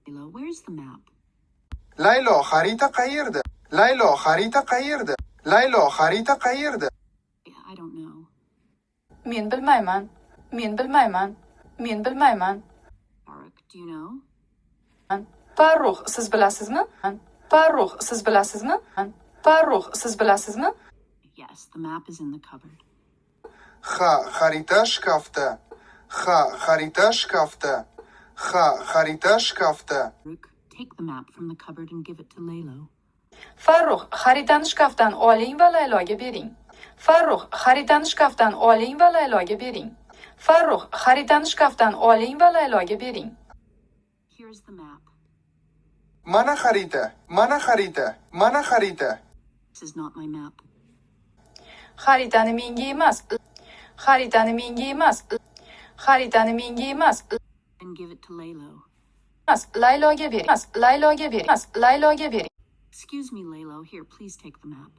Laylo, where's the map? Laylo, xarita qayerda? Laylo, xarita qayerda? Laylo, xarita qayerda? I don't know. Men bilmayman. Men bilmayman. Men bilmayman. Farrukh, do you know? Farrux, siz bilasizmi? Farrux, siz bilasizmi? Farrux, siz bilasizmi? Yes, the map is in the cupboard. Ha, xarita shkafda. Ha, xarita shkafda. Ha, xarita shkafda. Farrukh, take the map from the cupboard and give it to Laylo. Farrux, xaritani shkafdan oling va Layloga bering. Farrux, xaritani shkafdan oling va Layloga bering. Farrux, xaritani shkafdan oling va Layloga bering. Here's the map. Mana xarita. Mana xarita. Mana xarita. This is not my map. Xaritani menga emas, xaritani menga emas, xaritani menga emas, And give it to Laylo. Emas, Layloga bering. Emas, Layloga bering. Emas, Layloga bering. Excuse me, Laylo. Here, please take the map.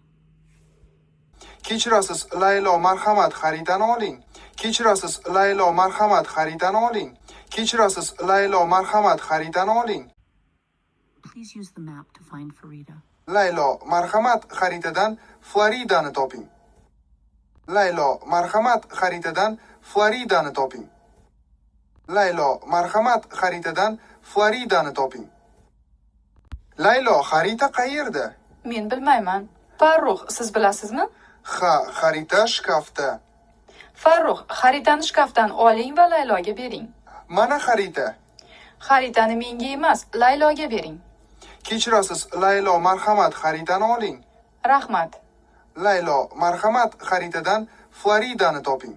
Kechirasiz, Laylo, marhamat, xaritani oling. Kechirasiz, Laylo, marhamat, xaritani oling. Kechirasiz, Laylo, marhamat, xaritani oling. Please use the map to find Farida. Laylo, marhamat, xaritadan Floridani toping. Laylo, marhamat, xaritadan Floridani toping. Laylo, marhamat, xaritadan Floridani toping. Laylo, xarita qayerda? Men bilmayman. Farrux, siz bilasizmi? Ha, xarita shkafda. Farrux, xaritani shkafdan oling va Layloga bering. Mana xarita. Xaritani menga emas, Layloga bering. Kechirasiz, Laylo, marhamat, xaritani oling. Rahmat. Laylo, marhamat, xaritadan Floridani toping.